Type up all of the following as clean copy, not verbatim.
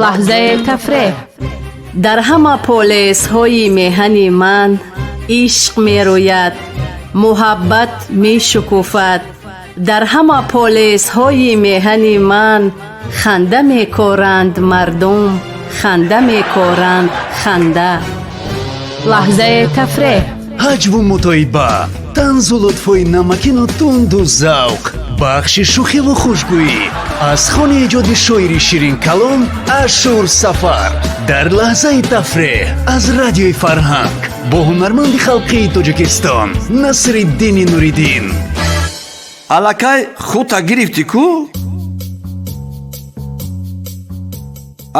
Лаҳзаи тафреҳ. Дар ҳама полесҳои меҳани ман ишқ мерӯяд, муҳаббат мешукуфад. Дар ҳама полесҳои меҳани ман ханда мекоранд мардум, ханда мекоранд, ханда. Лаҳзаи тафреҳ. Ҳаҷву мутоиба, танзу лутфҳои намакину тунду завқ, бахши шӯхиву хушгӯӣ аз хони эҷоди шоири ширинкалом Ашур Сафар дар лаҳзаи тафреҳ аз Радиои Фарҳанг бо ҳунарманди халқии Тоҷикистон Насриддини Нуриддин. Аллакай худта гирифтӣ ку?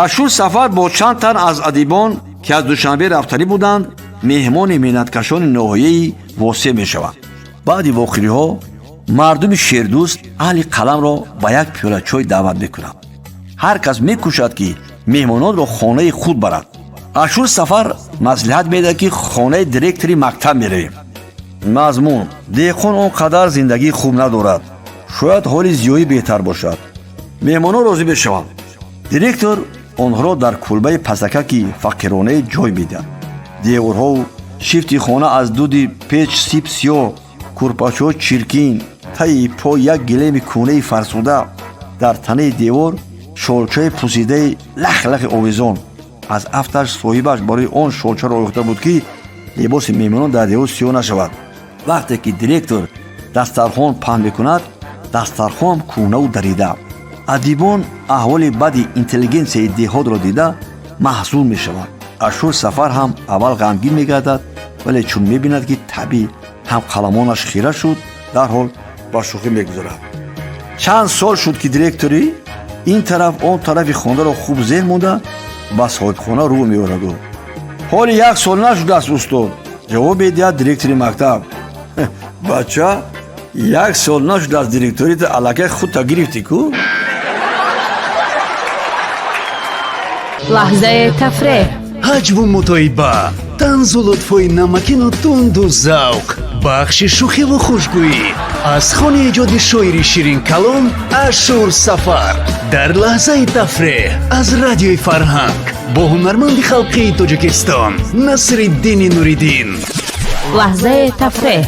Ашур Сафар бо чанд тан аз адибон, ки аз Душанбе рафтанӣ буданд, меҳмони меҳнаткашони ноҳияи Восеъ мешаванд. Баъди вохӯриҳо мардуми шердӯст аҳли қаламро ба як пиёла чой даъват мекунанд. Ҳар кас мекӯшад, ки меҳмононро хонаи худ барад. Ашур Сафар маслиҳат медиҳад, ки хонаи директори мактаб меравем. Мазмун: деҳқон он қадар зиндагии хуб надорад, шояд ҳоли зиёӣ беҳтар бошад. Меҳмонон розӣ мешаванд. Директор онҳоро дар кулбаи пасакаки фақиронае ҷой медиҳад. Деворҳову шифти хона аз дуди печ сип сиёҳ, курпачаҳо чиркин, таи по як гилеми кӯнаи фарсуда, дар танаи девор шолчаи пусидаи лах-лахи овезон. Аз афташ соҳибаш барои он шолчаро овехта буд, ки либоси меҳмонон дар девор сиёҳ нашавад. Вақте ки директор дастархон паҳн мекунад, дастархон кӯнаву дарида. Адибон аҳволи бади интеллигенсияи деҳотро дида маҳзун мешаванд. Ашур Сафар ҳам аввал ғамгин мегардад, вале чун мебинад, ки табъи ҳамқаламонаш хира шуд, дарҳол ба шӯхӣ мегузарад. Чанд сол шуд, ки директорӣ? Ин тараф, он тарафи хонаро хуб зеҳн монда, ба соҳибхона рӯ меораду. Ҳоли як сол нашудааст, устод, ҷавоб медиҳад директори мактаб. Бача, як сол нашудааст директорита, аллакай худта гирифтӣ ку? Лаҳзаи тафреҳ. Ҳаҷву мутоиба, танзу лутфҳои намакину тунду завқ, бахши шӯхиву хушгӯӣ аз хони эҷоди шоири ширинкалом Ашур Сафар дар лаҳзаи тафреҳ аз Радиои Фарҳанг бо ҳунарманди халқии Тоҷикистон Насриддини Нуриддин. Лаҳзаи тафреҳ.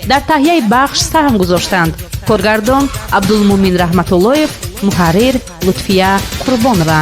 Дар таҳияи бахш саҳм гузоштанд коргардон Абдулмумин Раҳматуллоев, муҳаррир Лутфия Қурбонова.